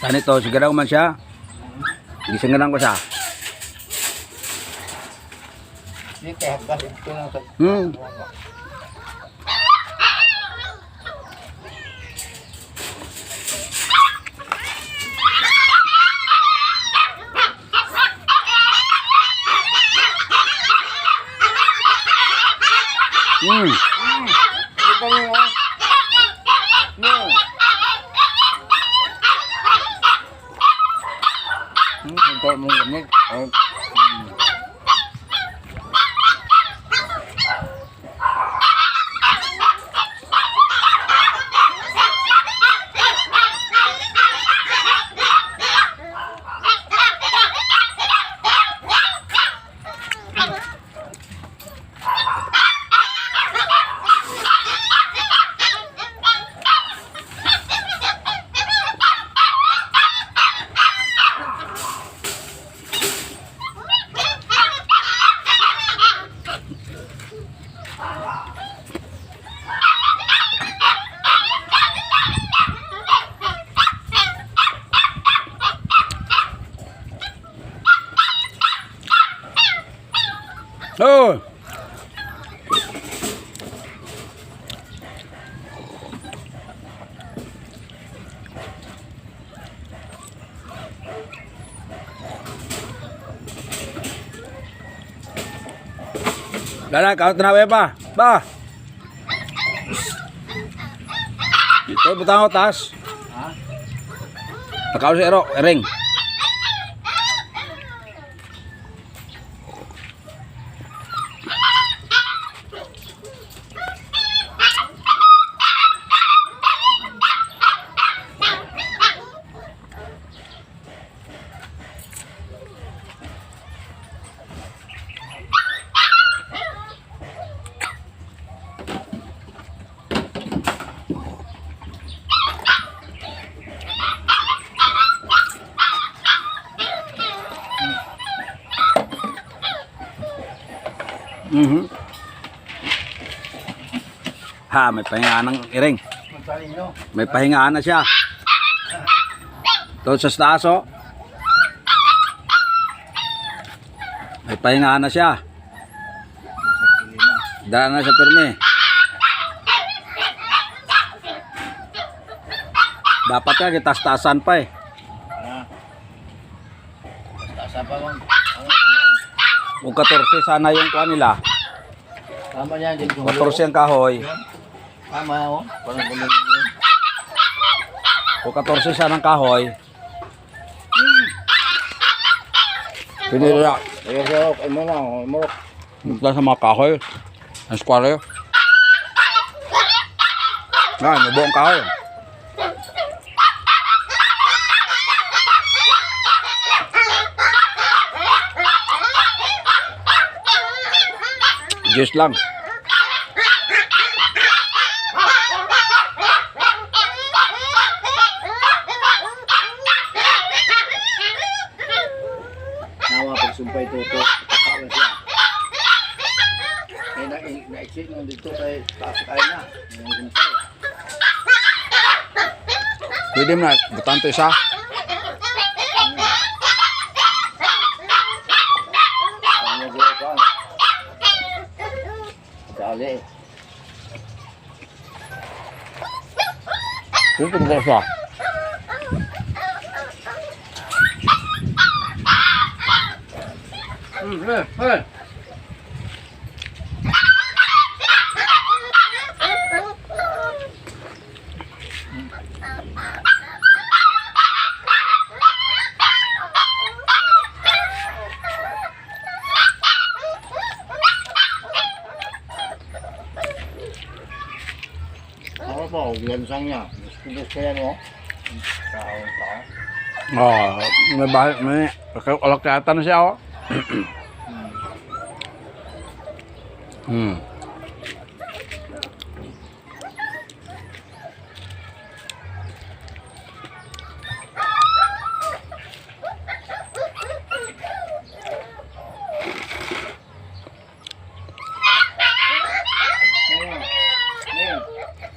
Sanito, sigaraw man siya. Gisingaran ko siya. Hindi kaya hagkas ito lang sa Ito mo, oh. No. Ito mo lamig. Oh. Oh. Dala, kaut na we pa. Ba. Ito, butang ko taas. Ha? Nakaw si Ero, ring. Ha, may pahingaan ng iring. Magtalino. May pahingaan na siya. Doon sa taas, oh. May pahingaan na siya. Dala na sa permi. Dapat ka, kitas-tasan pa eh. Ha? Basta pa bang. Ano? Kung 14 sana yung kuha nila. Tama niya, hindi ko 14 ang kahoy. Tama, oh. Parang ganun yun. Kung 14 sana ang kahoy. Pinira. Ayun siya, oh. Ay mo na, oh. Mo. Mula sa mga kahoy. Ang square. Yan, nubo ang kahoy. Juice lang. Nawa pagsumpay tuto. Takawan siya. Ay, na, na-exit nung dito kay taas kayo na. Yung sumpay. Pwede mo na, butan to isa. Tama siya pa. Dali eh. Pwede mo siya. Hey, hey. Ako po, lansang niya. Gusto ko yan, oh. Tao, tao. Oh, may bahay, may alakyatan na siya, oh. Nging.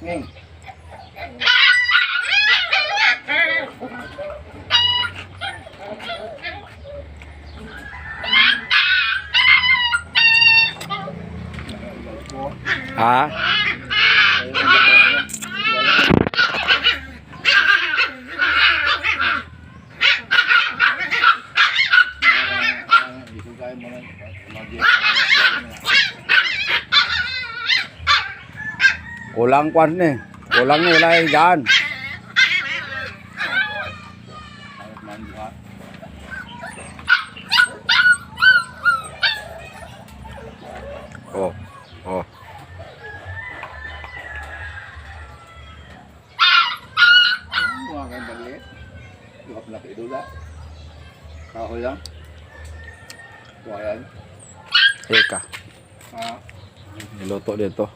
Nging. Ha? Ayaw ang dako niya. Wala. Hindi ko kaya mo na. Kulang kwan ni. Kulang ni wala higaan. Oh. Oh. Mga kang maliit. Duha pa na kaidula. Kahoy lang. Kuha yan. Eka. Ah, Niluto dito.